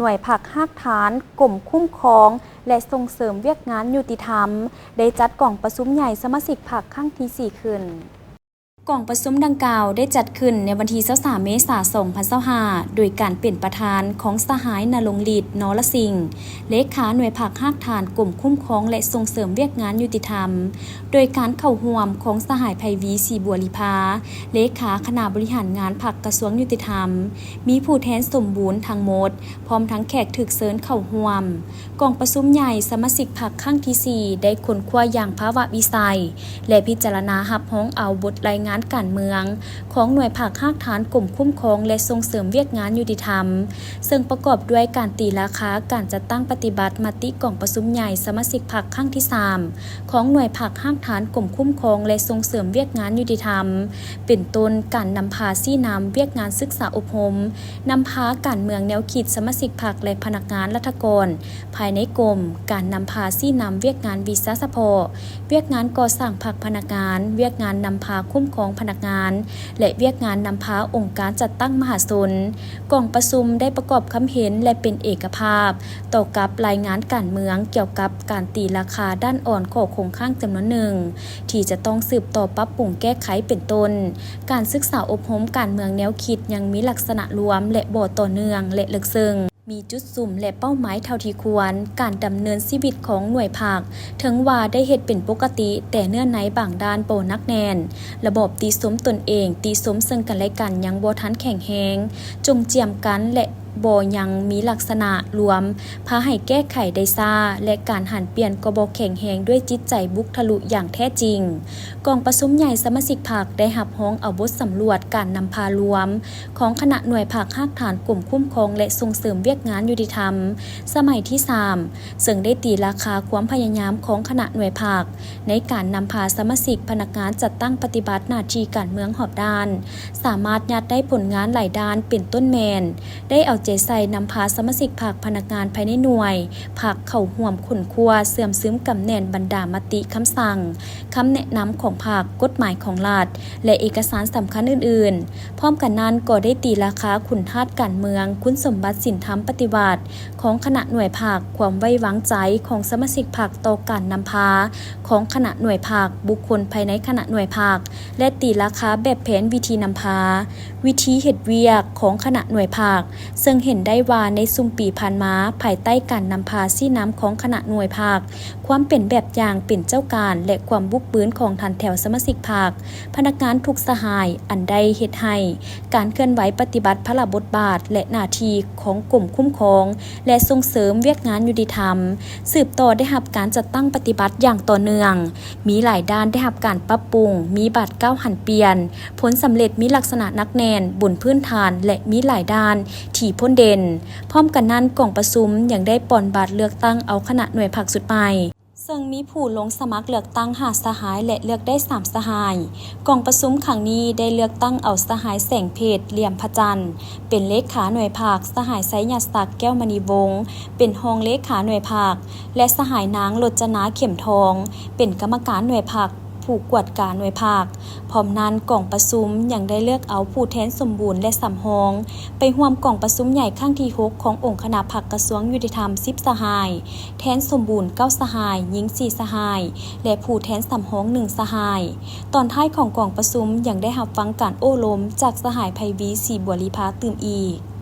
ໜ່ວຍພັກຮາກຖານ ກົມຄຸ້ມຄອງ ແລະ ສົ່ງເສີມວຽກງານຍຸຕິທຳ ໄດ້ຈັດກອງປະຊຸມໃຫຍ່ສະມາຊິກພັກຄັ້ງທີສີ່ຂຶ້ນ. ກອງປະຊຸມດັ່ງກ່າວໄດ້ຈັດຂຶ້ນໃນວັນທີຊາວສາມເມສາສອງພັນຊາວຫ້າ ໂດຍການເປັນປະທານຂອງສະຫາຍ ນະລົງລິດ ນໍລະສິງ ເລຂາໜ່ວຍພັກຮາກຖານກົມຄຸ້ມຄອງ ແລະ ສົ່ງເສີມວຽກງານຍຸຕິທຳ, ໂດຍການເຂົ້າຮ່ວມຂອງສະຫາຍ ໄພວີ ສີບົວລີພາ ເລຂາຄະນະບໍລິຫານງານພັກກະຊວງຍຸຕິທຳ, ມີຜູ້ແທນສົມບູນທັງໝົດ ພ້ອມທັງແຂກຖືກເຊີນເຂົ້າຮ່ວມ. ກອງປະຊຸມໃຫຍ່ສະມາຊິກພັກຄັ້ງທີສີ່ ໄດ້ຄົ້ນຄວ້າຢ່າງພາວະວິໄສ ແລະ ພິຈາລະນາຮັບຮອງເອົາບົດລາຍງານການເມືອງຂອງໜ່ວຍພັກຮາກຖານກົມຄຸ້ມຄອງ ແລະ ສົ່ງເສີມວຽກງານຍຸຕິທຳ, ເຊິ່ງປະກອບດ້ວຍການຕີລາຄາການຈັດຕັ້ງປະຕິບັດມະຕິກອງປະຊຸມໃຫຍ່ສະມາຊິກພັກຄັ້ງທີສາມ ຂອງໜ່ວຍພັກຮາກຖານກົມຄຸ້ມຄອງ ແລະ ສົ່ງເສີມວຽກງານຍຸຕິທຳ, ເປັນຕົ້ນ ການນຳພາຊີ້ນຳວຽກງານສຶກສາອົບຮົມ, ນຳພາການເມືອງແນວຄິດສະມາຊິກພັກ ແລະ ພະນັກງານລັດຖະກອນພາຍໃນກົມ, ການນຳພາຊີ້ນຳວຽກງານວິຊາສະເພາະ, ວຽກງານກໍ່ສ້າງພັກພະນັກງານ, ວຽກງານນຳພາຄຸ້ມຄອງພະນັກງານ ແລະ ວຽກງານນຳພາອົງການຈັດຕັ້ງມະຫາຊົນ. ກອງປະຊຸມໄດ້ປະກອບຄຳເຫັນ ແລະ ເປັນເອກະພາບຕໍ່ກັບລາຍງານການເມືອງກ່ຽວກັບການຕີລາຄາດ້ານອ່ອນຂໍ້ຄົງຄ້າງຈຳນວນໜຶ່ງ ທີ່ຈະຕ້ອງສືບຕໍ່ປັບປຸງແກ້ໄຂ ເປັນຕົ້ນ ການສຶກສາອົບຮົມການເມືອງແນວຄິດຍັງມີລັກສະນະລວມ ແລະ ບໍ່ຕໍ່ເນື່ອງ ແລະ ເລິກເຊິ່ງ, ມີຈຸດສຸມ ແລະ ເປົ້າໝາຍເທົ່າທີ່ຄວນ, ການດຳເນີນຊີວິດຂອງໜ່ວຍພັກ ເຖິງວ່າໄດ້ເຮັດເປັນປົກກະຕິ, ແຕ່ເນື້ອໃນບາງດ້ານບໍ່ໜັກແໜ້ນ, ລະບອບຕິຊົມຕົນເອງ, ຕິຊົມເຊິ່ງກັນແລະກັນຍັງບໍ່ທັນແຂງແຮງ, ຈົງຈຽມກັນ ແລະ ບໍ່ຍັງມີລັກສະນະລວມ ພາໃຫ້ແກ້ໄຂໄດ້ຊ້າ ແລະ ການຫັນປ່ຽນກໍບໍ່ແຂງແຮງດ້ວຍຈິດໃຈບຸກທະລຸຢ່າງແທ້ຈິງ. ກອງປະຊຸມໃຫຍ່ສະມາຊິກພັກໄດ້ຮັບຮອງເອົາບົດສຳຫຼວດການນຳພາລວມຂອງຄະນະໜ່ວຍພັກຮາກຖານກົມຄຸ້ມຄອງ ແລະ ສົ່ງເສີມວຽກງານຍຸຕິທຳ ສະໄໝທີສາມ ເຊິ່ງໄດ້ຕີລາຄາຄວາມພະຍາຍາມຂອງຄະນະໜ່ວຍພັກ ໃນການນຳພາສະມາຊິກພະນັກງານຈັດຕັ້ງປະຕິບັດໜ້າທີ່ການເມືອງຮອບດ້ານ, ສາມາດຍາດໄດ້ຜົນງານຫຼາຍດ້ານ ເປັນຕົ້ນແມ່ນ ໄດ້ເອົາໃຈໃສ່ນຳພາສະມາຊິກພັກ, ພະນັກງານພາຍໃນໜ່ວຍພັກເຂົ້າຮ່ວມຄົ້ນຄວ້າ, ເຊື່ອມຊຶມກຳແໜ້ນບັນດາມະຕິ, ຄຳສັ່ງ, ຄຳແນະນຳຂອງພັກ, ກົດໝາຍຂອງລັດ ແລະ ເອກະສານສຳຄັນອື່ນໆ. ພ້ອມກັນນັ້ນກໍໄດ້ຕີລາຄາຄຸນທາດການເມືອງ, ຄຸນສົມບັດສິນທຳປະຕິວັດຂອງຄະນະໜ່ວຍພັກ, ຄວາມໄວ້ວາງໃຈຂອງສະມາຊິກພັກຕໍ່ການນຳພາຂອງຄະນະໜ່ວຍພັກ, ບຸກຄົນພາຍໃນຄະນະໜ່ວຍພັກ ແລະ ຕີລາຄາແບບແຜນວິທີນຳພາ, ວິທີເຮັດວຽກຂອງຄະນະໜ່ວຍພັກ, ເຊິ່ງເຫັນໄດ້ວ່າໃນຊຸມປີຜ່ານມາ, ພາຍໃຕ້ການນຳພາຊີ້ນຳຂອງຄະນະໜ່ວຍພັກ, ຄວາມເປັນແບບຢ່າງເປັນເຈົ້າການ ແລະ ຄວາມບຸກບືນຂອງຖັນແຖວສະມາຊິກພັກ, ພະນັກງານທຸກສະຫາຍ ອັນໄດ້ເຮັດໃຫ້ການເຄື່ອນໄຫວປະຕິບັດພາລະບົດບາດ ແລະ ໜ້າທີ່ຂອງກົມຄຸ້ມຄອງ ແລະ ສົ່ງເສີມວຽກງານຍຸຕິທຳ ສືບຕໍ່ໄດ້ຮັບການຈັດຕັ້ງປະຕິບັດຢ່າງຕໍ່ເນື່ອງ, ມີຫຼາຍດ້ານໄດ້ຮັບການປັບປຸງ, ມີບາດກ້າວຫັນປ່ຽນ, ຜົນສຳເລັດມີລັກສະນະໜັກແໜ້ນ, ບົນພື້ນຖານ ແລະ ມີຫຼາຍດ້ານທີ່ພົ້ນເດັ່ນ. ພ້ອມກັນນັ້ນ, ກອງປະຊຸມຍັງໄດ້ປ່ອນບາດເລືອກຕັ້ງເອົາຄະນະໜ່ວຍພັກຊຸດໃໝ່, ເຊິ່ງມີຜູ້ລົງສະໝັກເລືອກຕັ້ງຫ້າສະຫາຍ ແລະ ເລືອກໄດ້ສາມສະຫາຍ. ກອງປະຊຸມຄັ້ງນີ້ໄດ້ເລືອກຕັ້ງເອົາສະຫາຍ ແສງເພັດ ຫຼຽມພະຈັນ ເປັນເລຂາໜ່ວຍພັກ, ສະຫາຍ ໄຊຍະສັກ ແກ້ວມະນີວົງ ເປັນຮອງເລຂາໜ່ວຍພັກ ແລະ ສະຫາຍ ນາງ ລົດຈະນາ ເຂັມທອງ ເປັນກຳມະການໜ່ວຍພັກ, ຜູ້ກວດກາໜ່ວຍພັກ. ພ້ອມນັ້ນ, ກອງປະຊຸມຍັງໄດ້ເລືອກເອົາຜູ້ແທນສົມບູນ ແລະ ສຳຮອງ ໄປຮ່ວມກອງປະຊຸມໃຫຍ່ຄັ້ງທີຫົກຂອງອົງຄະນະພັກກະຊວງຍຸຕິທຳສິບສະຫາຍ, ແທນສົມບູນເກົ້າສະຫາຍ, ຍິງສີ່ສະຫາຍ ແລະ ຜູ້ແທນສຳຮອງໜຶ່ງສະຫາຍ. ຕອນທ້າຍຂອງກອງປະຊຸມຍັງໄດ້ຮັບຟັງການໂອ້ລົມຈາກສະຫາຍ ໄພວີ ສີບົວລີພາ ຕື່ມອີກ.